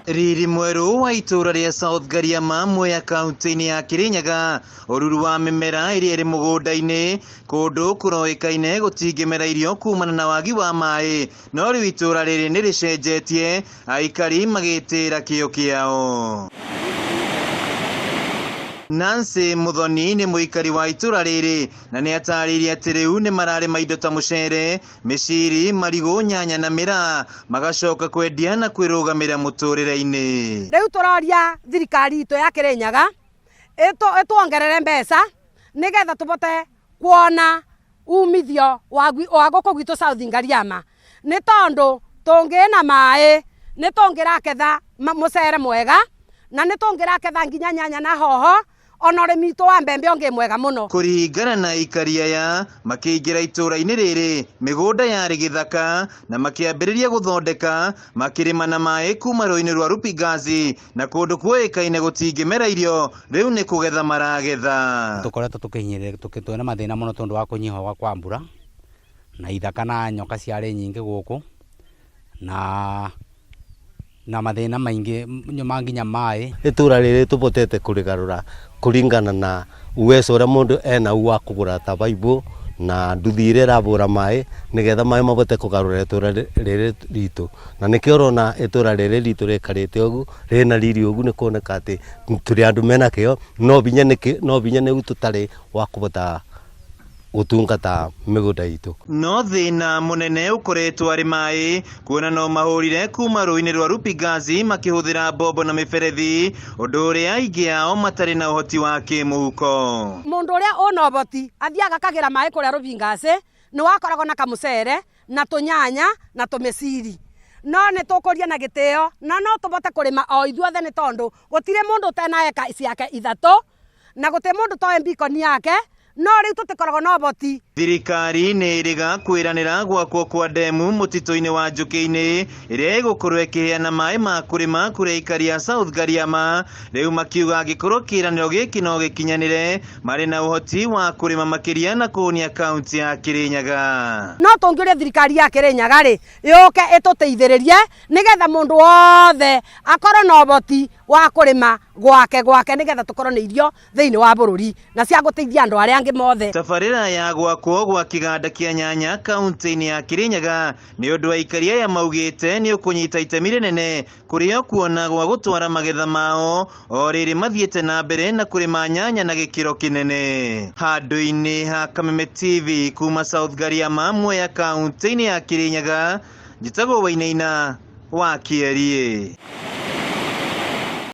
Riri mwerũ wa itũũra rĩa South Gariama, Mwea, kaunti-inĩ ya Kirinyaga, ũruru wa mĩmera ĩrĩa ĩrĩ mũgũnda-inĩ kũndũ kũroĩkaine gũtingĩmera irio kumana na wagi wa maĩ, no rĩu itũũra rĩrĩ nĩ rĩcenjetie, aikari magĩtĩĩra kĩo kĩao. Nancy Muthoni nĩ mũikari wa itũũra rĩrĩ na nĩ atarĩirie atĩ rĩu nĩ mararĩma indo ta mũcere, mĩciri, marigũ, nyanya na mĩraa, magacoka kwendia na kwĩrũgamĩra mũtũrĩre-inĩ. Rĩu tũroria thirikari itũ ya Kĩrĩnyaga ĩtuongerere mbeca nĩgetha tũbote kuona umithio wa gũkũ gwitũ South Ngariama, nĩ tondũ tũngĩna maĩ nĩ tũngĩraketha mũcere mwega na nĩ tũngĩraketha nginya nyanya na hoho, ona ũrĩmi witũ wa mbembe ũngĩ mwega mũno. Kũringana na aikari aya, makĩingĩra itũũra-inĩ rĩrĩ, mĩgũnda yarĩ gĩthaka na makĩambĩrĩria gũthondeka, makĩrĩma na maĩ kuma rũĩ-inĩ rwa Rupingazi, na kũndũ kuoĩkaine gũtingĩmera irio, rĩu nĩ kũgetha maragetha. Tũkoretwo tũkĩhinyĩrĩrĩka, twĩna mathĩna mũno tondũ wa kũnyiha kwa mbura na ithaka na nyoka ciarĩ nyingĩ gũkũ na mathĩna maingĩ ma nginya maĩ. Itũra rĩrĩ tũbotete kũrĩgarũra kũringana na uwezo ũrĩa mũndũ enau wa kũgũra ta baibũ na nduthi ĩrĩa ĩrabũra maĩ, nĩgetha maĩ mabote kũgarũra itũra rĩrĩ ritũ. Na nĩkĩo ũrona itũra rĩrĩ ritũ rĩikarĩte ũguo, rĩna riri ũguo, nĩ kuoneka atĩ tũrĩ andũ mena kĩo, no binya nĩkĩ, no binya nĩu tũtarĩ wa kũbota gũtungata mĩgũnda itũ. No thĩna mũnene ũkoretwo arĩ maĩ, kuona no mahũrire kuma rũĩ-inĩ rwa Rupingazi makĩhũthĩra mbombo na mĩberethi, ũndũ ũrĩa aingĩ ao matarĩ na ũhoti wa kĩmũhuko. Mũndũ ũrĩa ũna ũhoti athiaga akagĩra maĩ kũrĩa Rupingazi, nĩ wakoragwo na kamũcere na tũnyanya na tũmĩciri, no nĩ tũkũria na gĩtĩo na no tũbote kũrĩma o ithuothe, nĩ tondũ gũtirĩ mũndũ ũtena eka ciake 3 na gũtirĩ mũndũ toĩ mbikoni yake, no rĩu tũtikoragwo na ũhoti. Thirikari nĩ ĩrĩga kwĩranĩra gwakwo kwa ndemu mũtitũ-inĩ wa Njũkĩ-inĩ ĩrĩa ĩgũkorwo ĩkĩheana maĩ ma kũrĩma kũrĩ aikari a South Gariama, rĩu makiuga angĩkorwo kĩĩranĩro gĩkĩ no gĩkinyanĩre, marĩ na ũhoti wa kũrĩma makĩria na kũhũnia kaunti ya Kirinyaga. No tũngĩũria thirikari ya Kirinyaga rĩ, yũke ĩtũteithĩrĩrie nĩgetha mũndũ wothe akorwo na ũhoti wa kũrĩma gwake gwake, nĩgetha tũkorwo na irio thĩinĩ wa bũrũri na cia gũteithia andũ arĩa angĩ mothe. Tabarĩra ya gwakwo gwa kĩganda kĩa nyanya kaunti-inĩ ya Kirinyaga nĩ ũndũ aikari aya maugĩte nĩ ũkũnyita itemi rĩnene kũrĩ o kuona gwa gũtwara magetha mao o rĩrĩ mathiĩte na mbere na kũrĩma nyanya na gĩkĩro kĩnene. Handũ-inĩ ha Kameme TV kuma South Gariama, Mwea, kaunti-inĩ ya Kirinyaga, njĩtagwo Wainaina wa Kĩeriĩ.